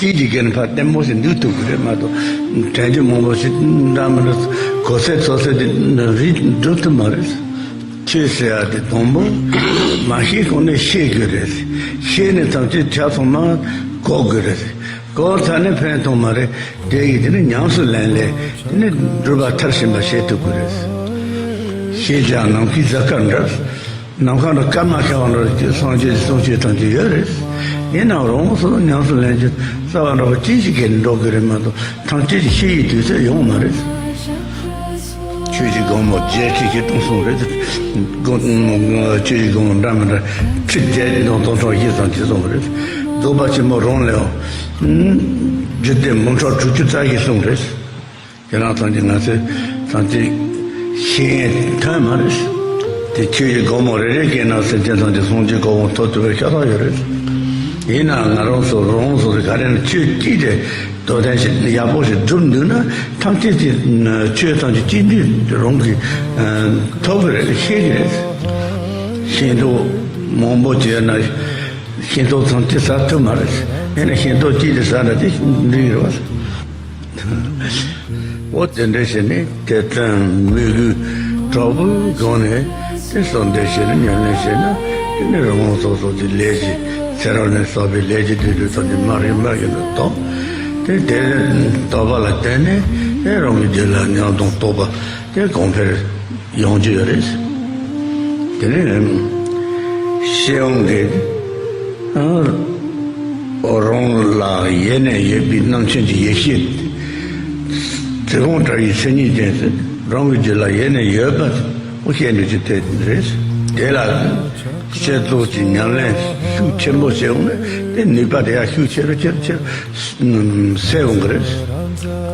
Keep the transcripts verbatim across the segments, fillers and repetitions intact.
ཁྱེད་ཀྱི་སྒེར་ཕར་ལྟད་མོ་ཞིག་འདུག་ཐུབ་ཀྱི་རེད་མ་གཏོགས། དྲན་རྒྱུ་མང་པོ་ཞིག་འདྲ་མི་འདྲ་གོ་ས་ཚོ་ས་དེ་རིག་འགྲུབ་ཐུབ་མ་རེད། ཆོས་ཟེར་ཡ་དེ་དང་པོ་མ་ཤེས་གོང་ནས་ཤེས་དགོས་རེད། ཤེས་ནས་ཐམས་ཅད་ཆ་ཚང་མ་གོ་དགོས་རེད། གོ་ཚར་ནས་ཕན་ཐོགས་མ་རེད། དེ་ཡིས་དེ་ནི་ཉམས་སུ་ལེན་ལས་དེ་ནི་སྒྲུབ་པ་མཐར་ཕྱིན་པ་བྱེད་ཐུབ་དགོས་རེད། ཤེས་བྱ་ནམ་མཁའི་གཟའ་སྐར་འདྲ། ནམ་མཁའ་ལ་སྐར་མ་ཤར་བ་འདྲ་སངས་རྒྱས་ཀྱི་གསུང་ཆོས་ཐམས་ཅད་ཡོད་རེད། ཡིན་ནའང་རང་སོ་སོ་ཉམས་སུ་ལེན་རྒྱུ་རྩ་བ་འདྲ་བ་ཅི་ཞིག་གིས་འགྲོ་དགོས་རེད་མ་གཏོགས་ཐམས་ཅད་ཀྱི་ཤེས་ཡི་དུས་ཚོད་ཡོང་མ་རེད། ཆོས་ཀྱི་སྒོ་མོ་བརྒྱད་ཁྲི་བཞི་སྟོང་གསུངས་རེད། སྒོ་ཆོས་ཀྱི་སྒོ་མོ་འདྲ་མི་འདྲ་ཁྲི་བརྒྱད་སྟོང་སྟོང་ཕྲག་བཞི་ཙམ་ཅིག་གསུངས་རེད། རྫོགས་པ་ཆེན་པོ་རང་ལའང་རྒྱུད་སྡེ་མང་ཕྲག་དྲུག་ཅུ་རྩ་བཞི་གསུངས་རེད། ཁྱེད་རང་ཐམས་ཅད་ང་ཚོས་ཐམས་ཅད་ཤེས་ཡོན་ཐོན་མ་རེད། དེ་ཆོས་ཀྱི་སྒོ་མོ་རེ་རེ་བརྒལ་ན་སེམས་ཅན་ཐམས་ཅད་སངས་རྒྱས་གོ་འཕང་ཐོབ་ཐུབ་པའི་ཤ་སྟག་ཡོད་རེད། ཡིན་ནའང་ང་རང་ཚོ་རང་ཚོ་ག་རེ་ན་ཆོས་གཅིག་དེ་དོ་དན་ཞིག་ཡག་པོ་ཞིག་སྒྲུབ་འདུག་ན་ཐམས་ཅད་ཀྱི་ཆོས་ཐམས་ཅད་གཅིག་འདུས་རང་གིས་ཐོབ་ཀྱི་རེད། ཤེས་ཀྱི་རེད། ཤེས་རྟོགས་མང་པོ་བྱས་ན་ཤེས་རྟོགས་ཐམས་ཅད་ཟ་ཐུབ་མ་རེད། ཡིན་ན་ཤེས་རྟོགས་གཅིག་དེ་ཟ་ན་དེ་འགྲིག་གི་རེད་བ། འོ་དེ་འདྲ་བྱས་ནས་དད་བརྩོན་མོས་གུས་དྲག་པོའི་སྒོ་ནས་དེ་གསོལ་འདེབས་བྱས་ནས་ཉམས་ལེན་བྱས་ན་དེ་ནི་རང་རང་སོ་སོ་གྱི་ལས་ཀྱི་ཚེ་རབས་ནས་བསགས་པའི་ལས་ཀྱི་སྡིག་སྒྲིབ་ཐམས་ཅད་མར་གྱིས་མར་གྱིས་ནས་དོགས། དེ་དེ་དོགས་པ་ལ་བརྟེན་ནས་དེ་རང་གི་རྒྱུད་ལ་ཉམས་དང་རྟོགས་པ་དེ་གོང་འཕེལ་ཡོང་རྒྱུ་ཡོད་རེད། དེ་ནས་ཤེས་ཡོན་གྱི་རང་ལ་ཡེ་ནས་ཡོད་པའི་རྣམ་མཁྱེན་གྱི་ཡེ་ཤེས་དྲི་བ་བྲལ་བའི་མཚན་ཉིད་ཅན་ཟེར་རང་གི་རྒྱུད་ལ་ཡེ་ནས་ཡོད་པ་དེ་ཤེས་འདོད་ཀྱི་དེ་རེད། དེ་ལ་ཤེས་རྟོགས་ཀྱི་ཉམས་ལེན་ཤུགས་ཆེན་པོ་བྱས་ཡོང་ན་དེ་ནུས་པ་དེ་ཡང་ཤུགས་ཆེ་རུ་ཆེ་རུ་ཆེ་རུ་གསལ་འོང་གི་རེད།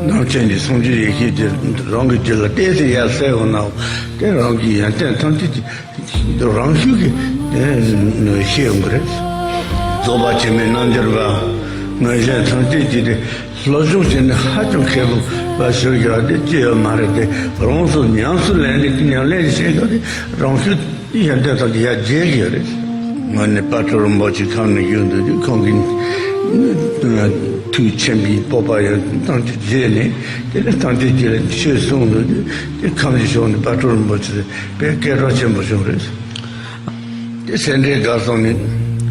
རྣམ་མཁྱེན་གྱི་སངས་རྒྱས་ཡེ་ཤེས་དེ་རང་གི་རྒྱུད་ལ་ཏོག་ཙམ་ཡར་གསལ་འོང་ན་དེ་རང་གི་ཡོན་ཏན་ཐམས་ཅད་ཀྱི་རང་ཤུགས་ཀྱིས་ཤེས་འོང་གི་རེད། རྫོགས་པ་ཆེན་པོའི་རྣལ་འབྱོར་པ་མངོན་ཞེན་ཐམས་ཅད་ཀྱིས་དེ་སློབ་སྦྱོང་བྱས་ནས་ཧ་ཅང་མཁས་པོ་བ་ཞིག་ཡོད་དེ་ཅི་ཡོད་མ་རེད་དེ། རང་སོ་ཉམས་སུ་ལེན་ནས་ཉམས་ལེན་བྱེད་དགོས་དེ་རང་ཤུགས་ཡོན་ཏན་ཐམས་ཅད་ཡར་རྒྱས་ཀྱི་ཡོད་རེད། སྔོན་ནས་དཔལ་སྤྲུལ་རིན་པོ་ཆེ་ཁམས་ནས་བཞུགས་འདུག་དུས་ཁོང་གིས་ཐུགས་མཁྱེན་པའི་སྤོབས་པ་ཡང་ཐམས་ཅད་རྗེས་ནས་དེ་ནས་ཐམས་ཅད་ཀྱི་ཆོས་གསུངས་འདུག་དུས་དེ་ཁམས་ཀྱི་ཕྱོགས་ནས་དཔལ་སྤྲུལ་རིན་པོ་ཆེ་དཔེ་སྐད་གྲགས་ཆེན་པོ་བྱུང་རེད། དེ་སེ་འབྲས་དགའ་གསུམ་ནས་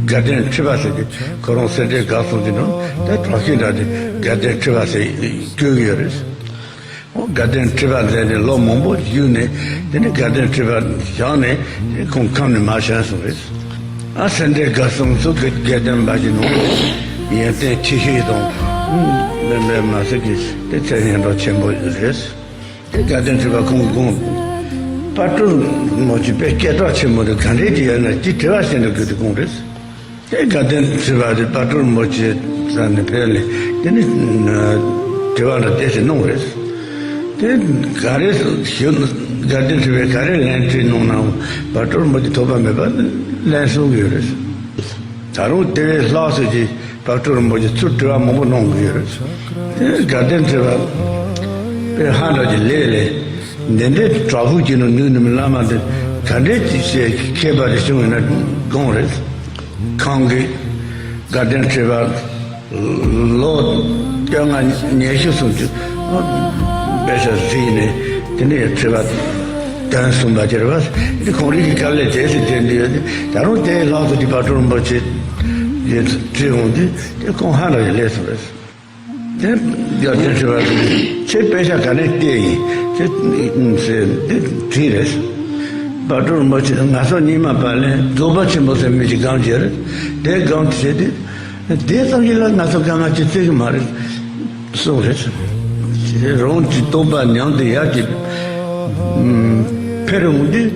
དགའ་ལྡན་ཁྲི་པ་ཟེར་གི་ཁོ་རང་སེ་འབྲས་དགའ་གསུམ་གྱི་ནང་དེ་གྲགས་ཤིང་འདྲ་དེ་དགའ་ལྡན་ཁྲི་པ་ཟེར་བཀོད་ཀྱི་ཡོད་རེད། འོ་དགའ་ལྡན་ཁྲི་པ་མཛད་ནས་ལོ་མང་པོ་བཞུགས་ནས་དེ་ནས་དགའ་ལྡན་ཁྲི་པ་བཞེངས་ནས་དེ་ཁོང་ཁམས་ནས་མར་བྱོན་སོང་རེད། ཨ་སེ་འབྲས་དགའ་གསུམ་ཚོ་དགའ་ལྡན་པ་ཞིག་ནང་ཡོན་ཏན་ཆེ་ཤོས་དང་མི་འབད་མ་ཟེར་གི་དེ་མཚན་སྙན་གྲགས་ཆེན་པོ་རེད། དེ་དགའ་ལྡན་ཁྲི་པ་ཁོང་དགོངས་དཔལ་སྤྲུལ་རིན་པོ་ཆེ་དཔེ་སྐད་གྲགས་ཆེན་པོ་དེ་ག་འདྲས་ཀྱི་ཡོད་ན་ཅི་དྲི་བ་བྱས་ན་དགོས་དེ་དགོངས་རེད། དེ་དགའ་ལྡན་ཁྲི་པ་དེ་དཔལ་སྤྲུལ་རིན་པོ་ཆེ་ས་ནས་ཕེབས་ནས་དེ་ནི་དྲི་བ་འདྲ་དེ་ཞིག་གནང་རེད། དེ་ག་རེ་ཞུ་དགའ་ལྡན་ཁྲི་པས་ག་རེ་ལན་དྲིས་གནང་ནའང་དཔལ་སྤྲུལ་རིན་པོ་ཆེ་ཐོགས་པ་མེད་པ་ལན་གསུང་གི་ཡོད་རེད། ད་རུང་དེ་བས་ལྷག་ཙམ་གྱིས་དཔལ་སྤྲུལ་རིན་པོ་ཆེ་ཚུར་དྲི་བ་མང་པོ་གནང་གི་ཡོད་རེད། དེ་དགའ་ལྡན་ཁྲི་པ་དཔེ་ཧ་འདྲ་གི་ལས་ལས་འདི་འདྲའི་དྲག་པོ་གྱི་ནང་ནུས་ནུས་བླ་མ་འདི་ག་འདྲས་ཅིག་བྱས་མཁས་པ་རེ་བྱུང་ཡོད་ན་དགོངས་རེད། ཁོང་གིས་དགའ་ལྡན་ཁྲི་པ་ལོ་བཅོ་ལྔ་ཉི་ཤུ་སུམ་ཅུ་དཔེ་ཆ་གཟིགས་ནས་དེ་ནས་ཁྲི་པ་དོན་གསུངས་པ་དེ་རེད་བ། འདི་ཁོང་རང་གི་དཀའ་ལས་དེ་ཚོ་དེ་འདི་ཡོད་དེ་ད་རུང་དེའི་ལྷག་ཏུ་དེ་དཔལ་སྤྲུལ་རིན་པོ་ཆེ་ཡི་ཁྲི་འོང་དུས་དེ་ཁོང་ཧ་ལས་ལས་སོང་རེད། དེ་དགའ་ལྡན་ཁྲི་པ་ཚོས་ཁྱེད་དཔེ་ཆ་ག་ནས་བལྟས་ཡིན་ཁྱེད་ཟེར་དེ་དྲིས་རེད། དཔལ་སྤྲུལ་རིན་པོ་ཆེ་ང་ཚོ་རྙིང་མ་པ་ལས་རྫོགས་པ་ཆེན་པོ་ཟེར་མི་ཞིག་སྒང་བྱས་རེད། དེ་སྒང་དུ་བྱས་དུས། དེ་ཙམ་གྱིས་ལ་ང་ཚོ་དཀའ་ངལ་ཅི་བརྩི་གི་མ་རེད་གསུངས་རེད། རང་གི་རྟོགས་པ་ཉམས་ཏེ་ཡར་གྱི་འཕེལ་འོང་དུས་